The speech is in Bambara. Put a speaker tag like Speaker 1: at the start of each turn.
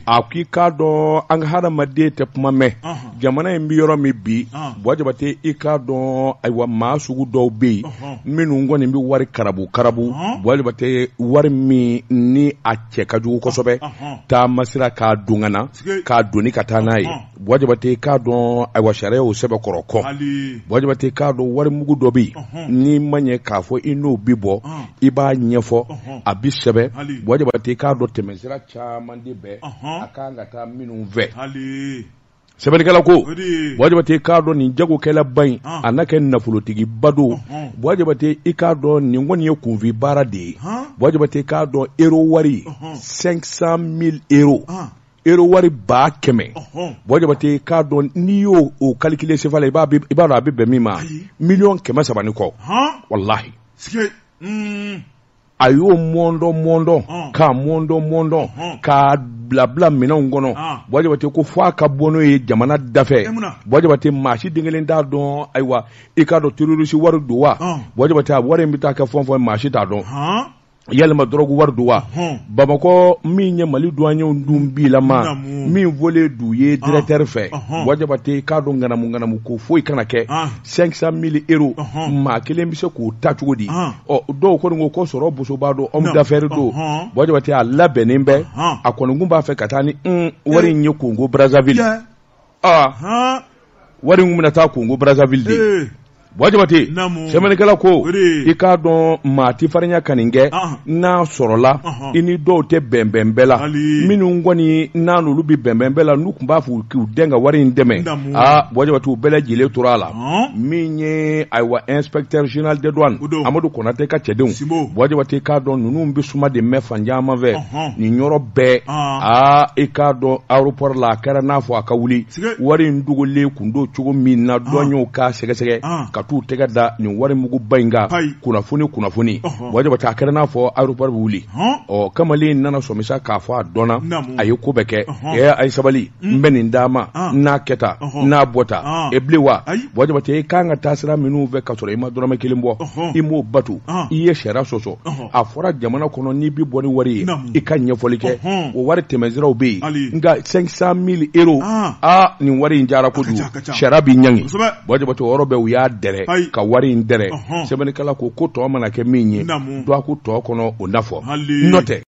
Speaker 1: A ko i k'a dɔn an ka hadamaden tɛ kuma mɛn, jamana in bɛ yɔrɔ min bi, Buwa Jabate, i k'a dɔn ayiwa maa sugu dɔw bɛ yen minnu kɔni bɛ wari karabu karabu, Buwa Jabate, wari min ni a cɛ ka jugu kosɛbɛ, taamasira k'a don ka na k'a doni ka taa n'a ye. Buwa Jabate, i k'a dɔn ayiwa sariya y'o sɛbɛkɔrɔ kɔn. Buwa Jabate, i k'a dɔn wari mugu dɔ bɛ yen, n'i ma ɲɛ k'a fɔ i n'o bi bɔ, i b'a ɲɛfɔ, a bi sɛbɛn. Buwa Jabate, i k'a dɔn tɛmɛsira caman de bɛ a kan ka taa minnu fɛ. Sɛbɛnnikɛla ko, Buwa Jabate, i k'a dɔn nin jagokɛlaba in, a n'a kɛ nafolotigiba don. Buwa Jabate, i k'a dɔn nin kɔni ye kunfin baara de ye. Buwa Jabate, i k'a dɔn euro wari 500 000 euros, euro wari 100,000. Buwa Jabate, i k'a dɔn n'i y'o o calculer CFA la, i b'a dɔn a bɛ bɛn min ma, 300 millions ni kɔ. Walahi, a y'o mɔndɔn mɔndɔn k'a mɔndɔn mɔndɔn k'a bila bila minɛnw kɔnɔ. Buwa Jabate ko fo a ka bɔ n'o ye jamana dafɛ. Buwa Jabate, maa si den kelen t'a dɔn. Ayiwa, i k'a dɔn terroriste wari don wa? Buwa Jabate, a wari in bɛ taa kɛ fɛn o fɛn, maa si t'a dɔn. Yalima dɔrɔgu wari don wa? Bamakɔ min ye Mali douaniers dun bilama min volet d'u ye directeur fɛ. Buwa Jabate, k'a dɔn ŋanamu ŋanamu ko foyi kana kɛ. 500 000 euros, maa kelen bɛ se k'o ta cogo di? Ɔ, dɔw kɔni ko ko sɔrɔ bosoba don, homme d'affaires don. Buwa Jabate, a labɛnnen bɛ, a kɔni kun b'a fɛ ka taa ni wari in ye Congo Brazzaville. Aa, wari in kun bɛna taa Congo Brazzaville de. Buwa Jabate, sɛbɛnnikɛla ko i k'a dɔn maa tɛ farinya ka nin kɛ n'a sɔrɔla i ni dɔw tɛ bɛnbɛn bɛɛ la. Minnu kɔni n'a n'olu bɛ bɛnbɛn bɛɛ la, n'u tun b'a fɔ k'u dɛn ka wari in dɛmɛ, aa, Buwa Jabate, u bɛɛ lajɛlen tora a la. Min ye ayiwa inspecteur général des douanes Amadu Konate ka cɛdenw, Buwa Jabate, k'a dɔn ninnu bɛ suma de mɛn fan caman fɛ nin yɔrɔ bɛɛ. Aa, i k'a dɔn aéroport la, a kɛra n'a fɔ a ka wuli. Wari in dogolen kun don cogo min na, douaniers k'a sɛgɛsɛgɛ ka t'u tɛgɛ da nin wari muguba in kan. Kunnafoni kunnafoni, Buwa Jabate, a kɛra n'a fɔ aéroport bɛ wuli. Ɔ, kamalen nana sɔmi sa k'a fɔ a dɔnna, a ye ko bɛɛ kɛ. Ɛ, a ye sabali, n bɛ nin d'a ma, n'a kɛ tan, n'a bɔ tan e bilen wa? Buwa Jabate, i kan ka taa sira minnu fɛ ka sɔrɔ i ma dɔrɔmɛ kelen bɔ, i m'o bato, i ye sariya sɔsɔ. A fɔra jamana kɔnɔ n'i bɛ bɔ ni wari ye, i ka ɲɛfɔli kɛ, o wari tɛmɛsiraw bɛ yen. Nka 500 000 euros, aa, nin wari in jara kojugu, sariya b'i ɲangi. Buwa Jabate, o yɔrɔ bɛɛ u y'a dɛrɛ ka wari in dɛrɛ. Sɛbɛnnikɛla ko ko tɔ mana kɛ min ye, dɔgɔkun tɔ kɔnɔ, o na fɔ. N'o tɛ.